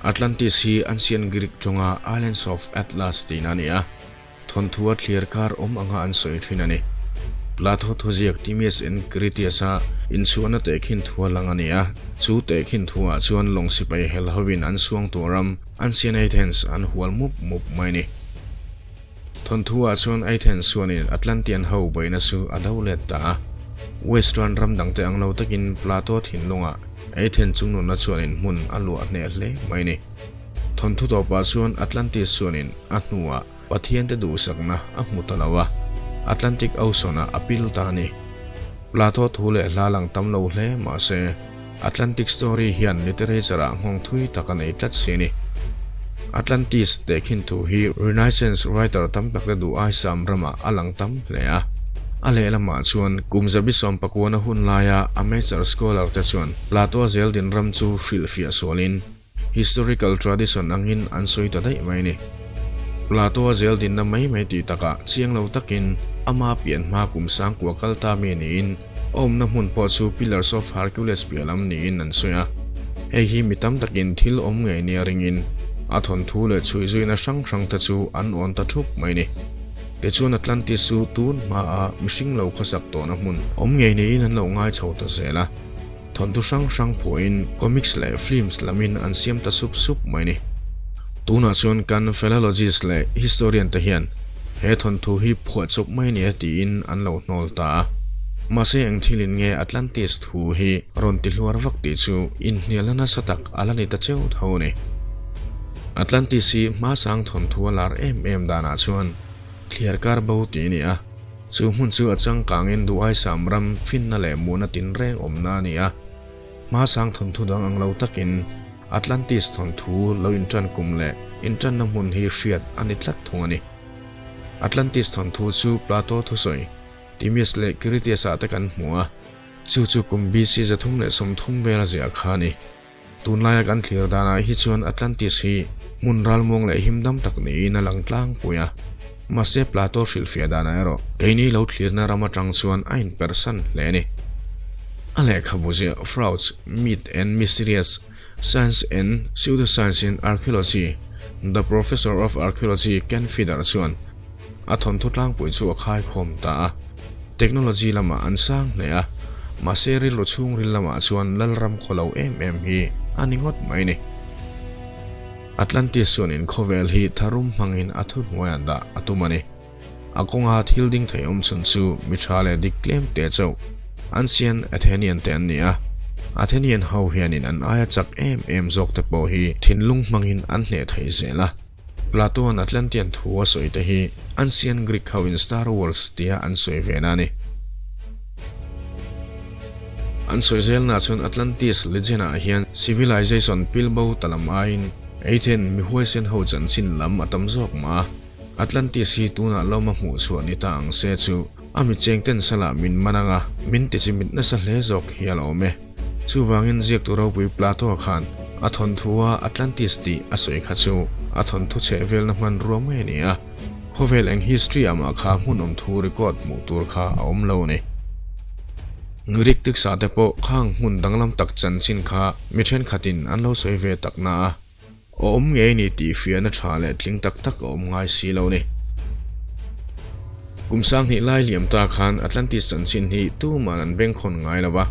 Atlantis hi Ancient Greek tawnga Islands of Atlas tihna a ni a, Thawnthua thlir kar awm anga an sawi thin a ni. Plato thuziak Timaeus and Critias-a inchhuahna tehkhin thu a lang a ni a, chu tehkhin thuah chuan lawng sipai hel hovin an suang tur ram Ancient Athens an hual mup mup mai a ni. Thawnthuah chuan Athens chuanin Atlantean ho beihna chu a do let ta a. Western ram dangte ang lo takin Plato thinlungah Athens chungnunna chuanin hmun a luah hneh hle mai a ni. Thawnthu tawpah chuan Atlantis chuanin a hnuah Pathiante duhsakna a hmu ta lo a, Atlantic Ocean-ah a pil ta a ni. Plato thu leh hla lang tam lo hle mah se, Atlantic story hian literature-ah nghawng thui tak a nei tlat si a ni. Atlantis tehkhin thu hi Renaissance writer tam takte duh aisam ramah a lang tam hle a. A lehlamah chuan kum zabi sawmpakuana hun laia amateur scholar te chuan Plato-a zeldin ram chu hrilhfiah sualin, Historical tradition angin an sawi ta daih mai a ni. Plato-a zel dinna mai mai tih takah chiang lo takin ama pian hma kum sangkua kal ta mi niin a awmna hmun pawh chu Pillars of Hercules piah lam niin an sawi a. Hei hi mi tam takin thil awm ngei nia ringin a thawnthu leh chhuihzuina hrang hrang te chu an awn ta thup mai a ni. Tichuan Atlantis chu tun hmaa mihring lo khawsak tawhna hmun awm ngei niin an lo ngai chho ta zel a. Thawnthu hrang hrang phuahin comics leh films lamin an siam ta sup sup mai ni. Tunah chuan kan philologist leh historian te hian he thawnthu hi phuah chawp mai nia tiin an lo hnawl ta a. Mahse eng thilin nge Atlantis thu hi rawn ti hluar vak tih chu inhnialna nasa tak a la ni ta cheu tho a ni. Atlantis hi hmasang thawnthu a lar em em danah chuan thliar kar bo tih a ni a. Chu hmun chu a changkangin Duaisam ram finna leh muhna tinreng awmna a ni a. Hmasang thawnthu dang ang lo takin Atlantis thawnthu lo inṭan kum leh inṭanna hmun hi hriat a ni tlat thung a ni. Atlantis thawnthu chu Plato thusawi, Timaeus leh Critias-ah te kan hmu a, chu chu kum BC 330 vela ziah kha a ni. Tunlaia kan thlir danah hi chuan Atlantis hi hmun ralmuang leh himdam tak niin a lang tlangpui a. Mahse Plato hrilhfiah danah erawh keini lo thlirna ram atang chuan a inpersan hle a ni. A lehkhabu ziah Frauds, Myth and Mysteries, Science and Pseudoscience in Archaeology, The Professor of Archaeology Ken Feder chuan a thawnthu tlangpui chu a khaikhawm ta a. Technology lamah an sang hle a, mahse rilru chhungril lamah chuan Lalram khaw lo em em hi a ni ngawt mai ni. Atlantis chuanin khawvel hi tharum hmangin a thuhnuaiah dah a tum a ni. A kawnga thil ding thei awm chhun chu mi tha leh dik tlem te chauh Ancient Athenian te an ni a. Athenian ho hianin an aia chak em em zawk te pawh hi thinlung hmangin an hneh thei zel a. Plato-a'n Atlantean thu a sawi te hi Ancient Greek ho in Star Wars tia an sawi ve na a ni. An sawi zelna chuan Atlantis legend ah hian civilization pilbo ta lam aiin Athen mi huaisen ho chanchin lam a tam zawk mah a. Atlantis hi tunah lawma hmuh chhuah ni ta ang se chu a mi cheng ten salah min man anga min tichimit nasa hle zawk hi a la awm e. Chuvangin ziaktu ropui Plato-a khan a thawnthua Atlantis tih a sawi kha chu a thawnthu chheh velna hmanrua mai a ni a, khawvel eng history ah mah kha hmun awm thu record hmuh tur kha a awm lo a ni. Greek tiksa te pawh khang hmun danglam tak chanchin kha mi thenkhatin an lo sawi ve tak na a, a awm ngei ni tih fiahna tha leh tling tak tak a awm ngai si lo ni. Kum sanghnih lai liam ta khan Atlantis chanchin hi tuman an bengkhawn ngai lo va,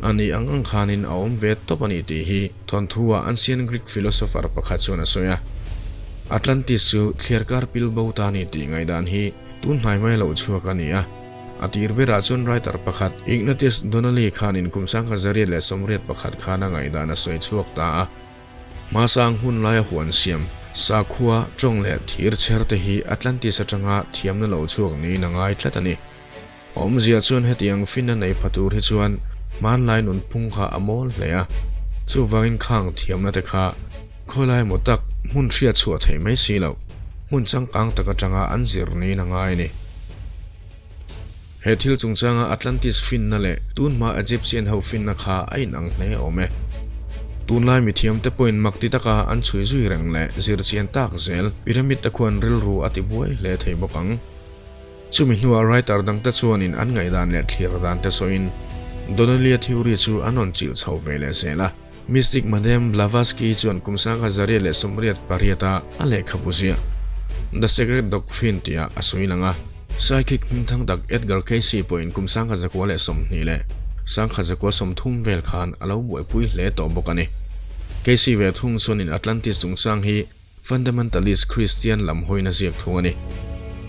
a ni ang ang khanin a awm ve tawp a ni tih hi thawnthu ah ancient Greek philosopher pakhat chuan a sawi a. Atlantis chu thliarkar pilbo ta ni tih ngaihdan hi tun hnai mai lo chhuak a ni a. A tir berah chuan writer pakhat Ignatius Donnelly khanin kum 1981 khan a ngaihdan a sawi chhuak ta a. Hmasang hun laia huan siam, sakhua, tawng leh thir chher te hi Atlantis atanga thiamna lo chhuak niin a ngai tlat a ni. Awmzia chuan hetiang finna nei pha tur hi chuan hmanlai nunphung kha a mawl hle a, chuvangin khang thiamna te kha khawilai emaw tak hmun hriat chhuah theih mai si loh, hmun changkang tak atanga an zir niin a ngai a ni. He thil chungchanga Atlantis finna leh tunhma Egyptian ho finna kha a inang hle awm e. Tunlai mithiamte pawhin mak ti taka an chhui zui reng leh zirchian tak zel pyramid te khuan rilru a tibuai hle thei bawk ang. Chumi hnuah writer dangte chuanin an ngaihdan leh thlir dan te sawiin Donnelly-a theory chu an rawn chilh chho ve leh zel a. Mystic Madame Blavatsky chuan kum sangha 888 a a lehkhabu ziah The Secret Doctrine tihah a sawi lang a. Psychic hmingthang tak Edgar Cayce pawhin kum 1920 leh 1930 vel khan a lo buaipui hle tawh bawk a ni. Cayce ve thung chuanin Atlantis chungchang hi Fundamentalist Kristian lam hawina ziak thung a ni.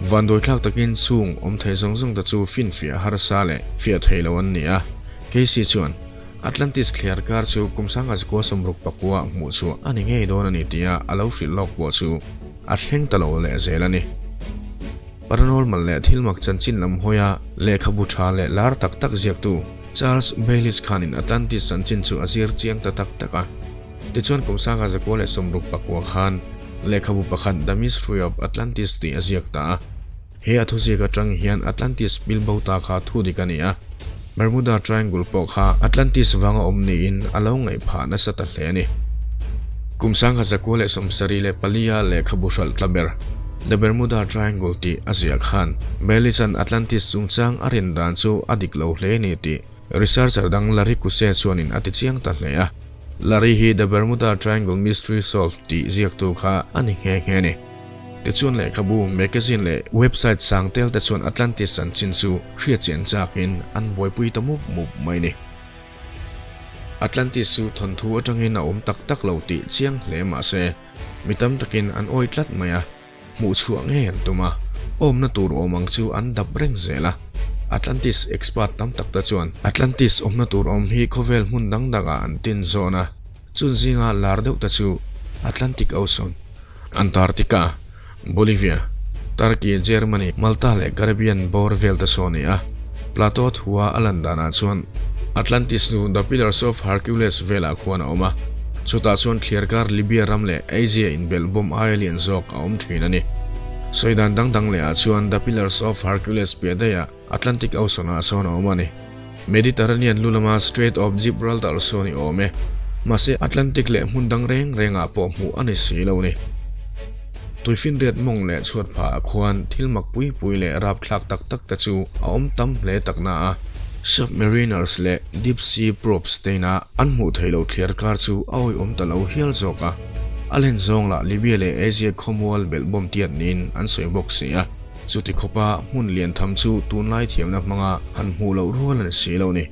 Vanduaithlak takin chung awm thei zawng zawng te chu finfiah harsa leh fiah thei lo an ni a. Cayce chuan Atlantis thliar kar chu kum 1969 hmuh chhuah a ni ngei dawn a ni tia a lo hrilh lawk pawh chu a thleng ta lo leh zel a ni. Paranormal leh thilmak chanchin lam hawia lehkhabu tha leh lar tak tak ziaktu Charles Bayliss khanin Atlantis chanchin chu a zir chiang ta tak tak a. Tichuan kum 1969 khan lehkhabu pakhat The Mystery of Atlantis tih a ziak ta a. He a thuziak atang hian Atlantis pilbo ta kha thu dik a ni a, Bermuda Triangle pawh kha Atlantis vanga awm niin a lo ngaih phah nasa ta hle a ni. Kum 1974 a lehkhabu hralh tla ber, The Bermuda Triangle tih a ziah khan Bayliss-a'n Atlantis chungchang a rin dan chu a dik lo hle a ni tih researcher dang Larry Kusche chuanin a ti chiang ta hle a. Larry hi The Bermuda Triangle Mystery Solved tih ziaktu kha a ni nghe nghe a ni. Tichuan lehkhabu, magazine leh website sang tel te chuan Atlantis chanchin chu hriatchian chakin an buaipui ta mup mup mai ni. Atlantis chu thawnthu atangin a awm tak tak lo tih chiang hle mah se, mi tam takin an awi tlat mai a, hmuh chhuah ngei an tum a, awmna tur awm ang chu an dap reng zel a. Atlantis expert tam tak te chuan Atlantis awmna tur awm hi khawvel hmun dang dangah an tin zawn a, chun zinga lar deuh te chu Atlantic Ocean, Antarctica, Bolivia, Turkey, Germany, Malta leh Caribbean bawr vel te saw a ni a. Plato thua a lan danah chuan Atlantis chu The Pillars of Hercules velah khuan a awm a, chutah chuan thliarkar Libya ram leh Asia inbelh bawm aia lian zawk a awm thin a ni. Sawi dan dang dang lehah chuan The Pillars of Hercules piah daihah Atlantic Ocean-ah sawn a awm a ni. Mediterranean lu lama Strait of Gibraltar sawn i awm e. Mahse Atlantic leh hmun dang reng rengah pawh hmuh a ni si lo ni. Tuifinriat mawng leh chhuat phah ah khuan thil mak pui pui leh rapthlak tak tak te chu a awm tam hle tak na a. Submariners leh deep sea probes te ina an hmuh theih loh thliar kar chu a awihawm ta lo hial zawk a. A len zawng lah Libya leh Asia khawmual belhbawm tiat niin an sawi bawk si a. Chuti khawpa hmun lian tham chu tunlai thiamna hmanga han hmuh loh rual a ni si lo ni.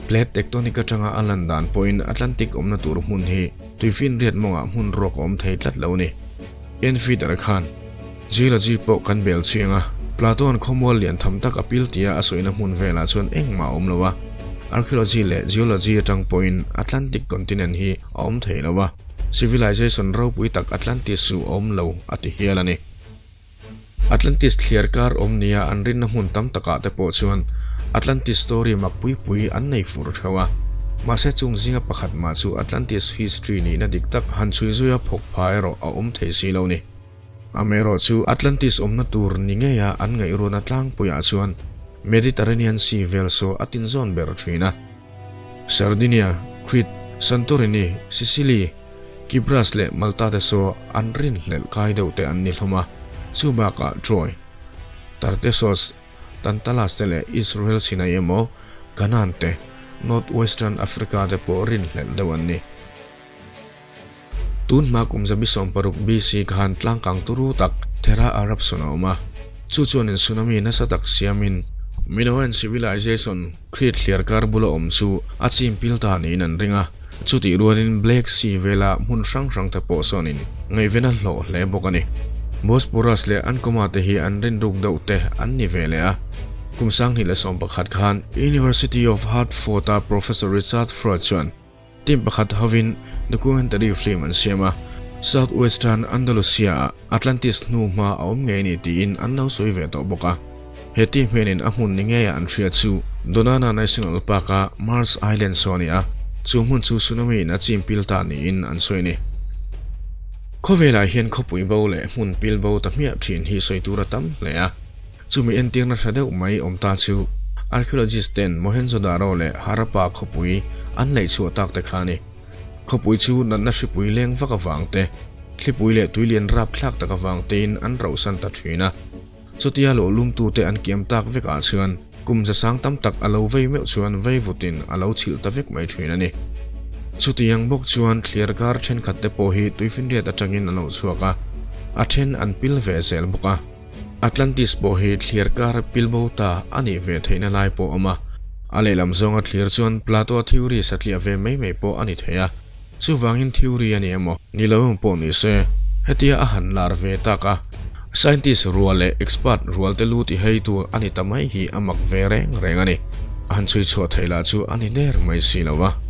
Plate tectonic atanga a lan dan pawhin Atlantic awmna tur hmun hi tuifinriat mawngah hmun ruak a awm thei tlat lo ni. Enfitter khan Geology pawh kan bel chiang a, Plato-a'n khawmual lian tham tak a pil tia a sawina hmun velah chuan engmah a awm lo a, Archaeology leh Geology atang pawhin Atlantic continent hi a awm thei lo a. Civilization ropui tak Atlantis chu a awm lo a ti hial a ni. Atlantis thliar kar awm nia an rinna hmun tam takah te pawh chuan Atlantis story mak pui pui an nei fur theuh a. Mahse chung zinga pakhat mah chu Atlantis history nihna dik tak han chhui zuia phawk pha erawh a awm thei si lo ni. Amaherawhchu Atlantis awmna tur ni ngeia an ngaihruatna tlangpuiah chuan Mediterranean Sea vel saw a tinzawn ber thin a. Sardinia, Crete, Santorini, Sicily, Kypras leh Malta te saw an rinhlelh kai deuh te an ni hlawm a, chu bakah Troy, Tartessos, Tantalas te leh Israel Sinai emaw Canaan te, North Western Africa te pawh rinhlelh deuh an ni. Tun hma kum zabi 60 BC khan tlangkang turu tak Thera Eruption a awm a, chu chuanin tsunami nasa tak siamin Minoan civilization Crete thliar kar bula awm chu a chim pil ta niin an ring a, chutih rualin Black Sea vela hmun hrang hrang te pawh sawnin ngaihven a hlawh hle bawk a ni. Bosporus leh Ankoma te hi an rinruk deuh te an ni ve leh a. Kum 2011 khan University of Hartford-a Professor Richard Freud chuan Team pakhat hovin documentary film an siam a, South Western Andalusia-ah Atlantis hnu hma a awm ngei a ni tiin an lo sawi ve tawh bawk a. He team hianin a hmun ni ngeia an hriat chu Donana National Park-a Mars Island saw a ni a, chu hmun chu tsunami in a chim pil ta niin an sawi a ni. Khawvelah hian khawpui bo leh hmun pil bo ta hmiah thin hi sawi tur a tam hle a. Chumi entirna hla deuh mai awm ta chu archaeologist ten Mohenjo-daro leh Harappa khawpui an neih chhuah tak te kha a ni. Khawpui chu natna hripui leng vak avang te, thlipui leh tuilian rapthlak tak avang tein an rauhsan ta thin a. Chutia lawhlumtute an kiam tak vekah chuan kum zasang tam tak a lo vei meuh chuan vei vutin a lo chhilh ta vek mai thin a ni. Chutiang bawk chuan thliarkar thenkhat te pawh hi tuifinriat atangin an lo chhuak a, a then an pil ve zel bawk a. Atlantis pawh hi thliarkar pil bo ta a nih ve theihna lai pawh a awm a, a lehlam zawnga thlir chuan Plato-a theory satliah ve mai mai pawh a ni thei a. Chuvangin theory a ni emaw, ni lo emaw pawh ni se, hetia a han lar ve tak a, scientist rual leh expert rual te lu ti heitu a ni ta mai hi a mak ve reng reng a ni. A han chhui chhuah theih lah chu a ni der mai si lo a.